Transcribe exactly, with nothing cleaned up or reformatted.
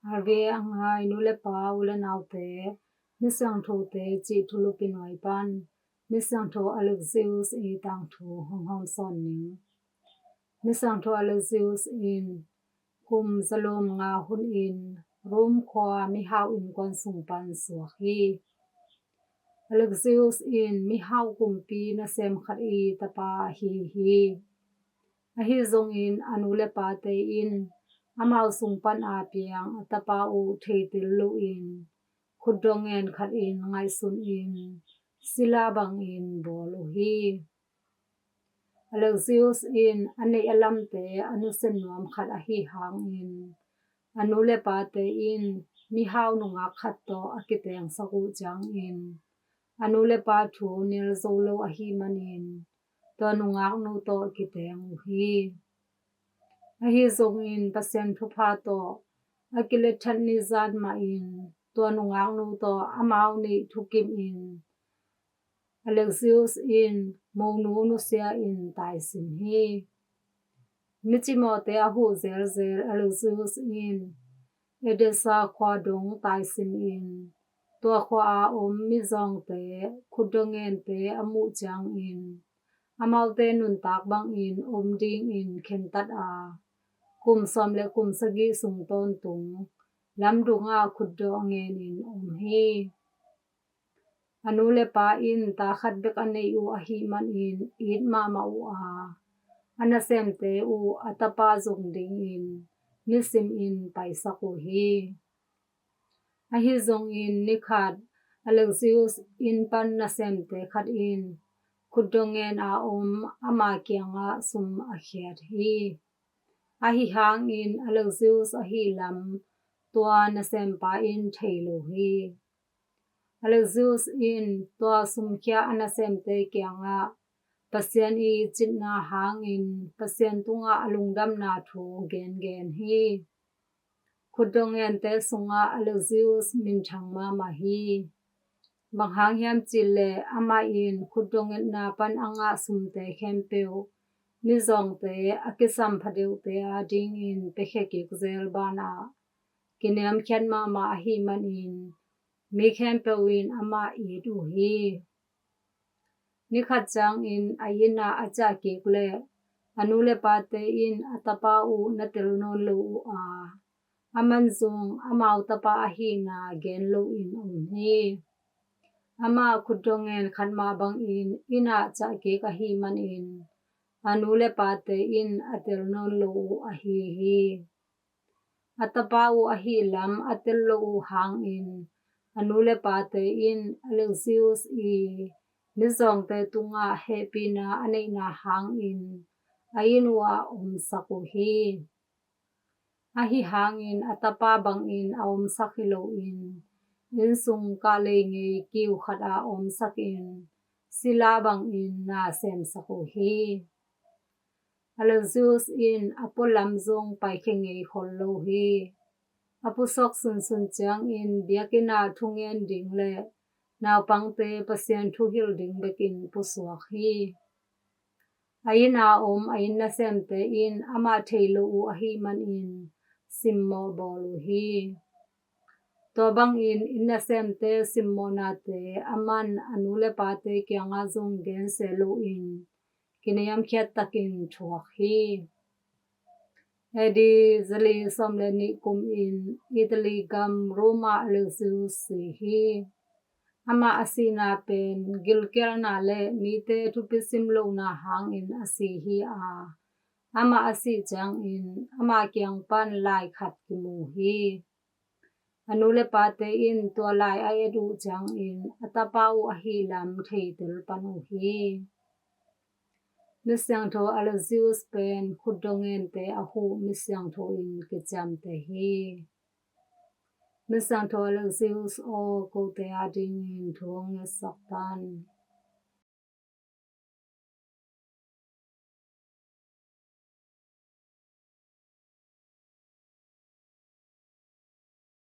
R V A a ngai nu le pa, u le naute, Misiangthote cih thulupi nuai pan Misiangtho Aloysius i tangthu hong hawmsawn ning. Misiangtho Aloysius in kum zalom nga hunin Rome khua mihau innkuan sung pan suak hi. Aloysius in mihau kumpi nasem khat i tapa ahi hi. Ahi zongin a nu le pate in amau sung pan a piang a tapa uh theitel loin khutdawh ngen khatin ngaihsunin sila bangin bawl uh hi. Aloysius in a neih a lamte a nusia nuam khat ahi hangin a nu le pate in mihau nungak khat tawh a kitengsak uh ciangin a nu le pa thu nel zo lo ahi manin tua nungaknu tawh kiteng uh hi. Ahi zongin Pasian thupha tawh a kilethat ni zan mahin tua nungaknu tawh amau nih thukimin Aloysius in monu nusia in taisim hi. Micimawhte a huh zelzel Aloysius in Edessa khua dong taisimin tua khua a om mizawngte khutdawh ngente a muh ciangin amaute nuntak bangin om dingin khentat a, kum sawm le kum sagih sung tawntung lamdungah khutdawh ngenin om hi. A nu le pa in ta khat bek a nei uh ahi manin it mahmah uh a, a nasemte uh a tapa zong dingin nisimin paisak uh hi. Ahi zongin nikhat Aloysius inn pan nasemte khat in khutdawh ngen a om ama kiangah sum a khiat hi. Ahi hangin Aloysius ahi lam tua nasempa in thei lo hi. Aloysius in tua sumkhia a nasemte kiangah Pasian i citna hangin Pasian tungah a lungdamna thu gengen hi. Khutdawh ngente sungah Aloysius minthang mahmah hi. Bang hang hiam cihleh amah in khutdawh ngetna pan a ngah sumte khempeuh mizawngte a kisam phadeuhte adingin piakhia kik zel banah kiniamkhiat mahmah ahi manin mi khempeuh in amah it uh hi. Nikhat ciangin a innah a ciah kik leh a nu le pate in a tapa uh na tel nawn lo uh a, a manzung amau tapa ahihna gen loin om hi. Amah khutdawh ngen khat mah bangin innah ciah kik ahi manin a nu le pate in a tel nawn lo uh ahi hi. A tapa uh ahi lam a tel lo uh hangin a nu le pate in Aloysius i mizawngte tungah hehpihna a neihna hangin a inn uh ah omsak uh hi. Ahi hangin a tapa bangin a omsak hi loin innsung kahlei ngei kiu khat ah omsakin sila bangin na semsak uh hi. Aloysius in a pualam zong paikhia ngei khol lo hi. A pusuak sunsun ciangin biakinn ah thungen ding le naupangte Pasian thuhilh ding bekin pusuak hi. A inn a om a inn nasemte in amah thei lo uh ahi manin simmawh bawl uh hi. Tua bangin inn nasemte simmawhnate a man a nu le pate kiangah zong gensia loin kiniamkhiat takin thuak hi. A D zali sawm le nih kumin Italy gam Roma Aloysius si hi. Amah a sihna pen gilkialna le mite thupi sim lohna hangin a si hi a, amah a sih ciangin amah kiang pan lai khat kimu hi. A nu le pate in tua lai a et uh ciangin a tapa uh ahi lam theitel pan uh hi. Misiangtho Aloysius pen khutdawh ngente a huh misiangtho in kiciamteh hi. Misiangtho Aloysius aw, kote adingin thu hong ngetsak tan.